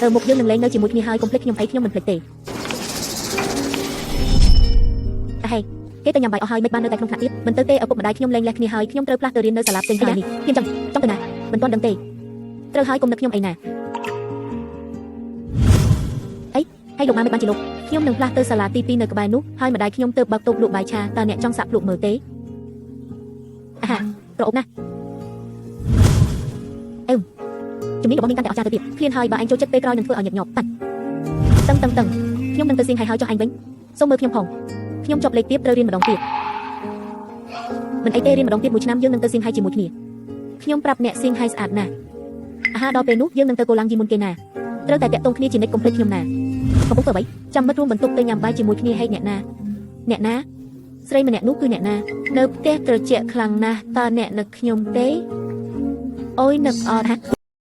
ទៅមុខយើងនឹងលែងនៅជាមួយគ្នាហើយកុំភ្លេចខ្ញុំអីខ្ញុំមិនភ្លេចទេអាហេគេទៅញ៉ាំបាយអស់ហើយមិនបាននៅតែក្នុងថ្នាក់ទៀតមិនទៅទេឪពុកម្ដាយខ្ញុំលែងលះគ្នាហើយខ្ញុំត្រូវផ្លាស់ទៅរៀននៅសាលាផ្សេងហើយនេះខ្ញុំចង់ចង់ទៅណាមិនទាន់ដឹងទេត្រូវហើយកុំនឹកខ្ញុំអីណាអីហើយលោកម៉ាមិនបានជាលោកខ្ញុំនឹងផ្លាស់ទៅសាលាទី2នៅក្បែរនោះហើយម្ដាយខ្ញុំទៅបើកតូបលក់បាយឆាតើអ្នកចង់សាក់ភ្លក់មើលទេអាហាប្រអូបណាស់អឹមជំនាញរបស់នាងកាន់តែអស្ចារ្យទៅទៀតឃ្លានហើយបើឯងចូលចិត្តពេលក្រោយនឹងធ្វើឲ្យញឹកញាប់តាច់តឹងតឹងតឹងខ្ញុំនឹងទៅសៀងហៃហើយចុះឯងវិញសូមមើលខ្ញុំផងខ្ញុំជាប់លេខទៀតត្រូវរៀនម្ដងទៀតមិនអីទេរៀនម្ដងទៀតមួយឆ្នាំយើងនឹងទៅសៀងហៃជាមួយគ្នាខ្ញុំប្រាប់អ្នកសៀងហៃស្អាតណាស់អាហារដល់ពេលនោះយើងនឹងទៅកូឡាំងយីមុនគេណាត្រូវតែតាក់ទងគ្នាជានិច្ចកុំភ្លេចខ្ញុំណាកំពុងធ្វើអ្វីចាំមិត្តរួមបន្ទប់ទៅញ៉ាំបាយជាមួយគ្នាហេតុអ្នកណាអ្នកណាស្រីម្នាក់នោះគឺអ្នកណានៅផ្ទះត្រជាក់ខ្លាំងណាស់តើអ្នកនឹកខ្ញុំទេអូយនឹកអត់ហា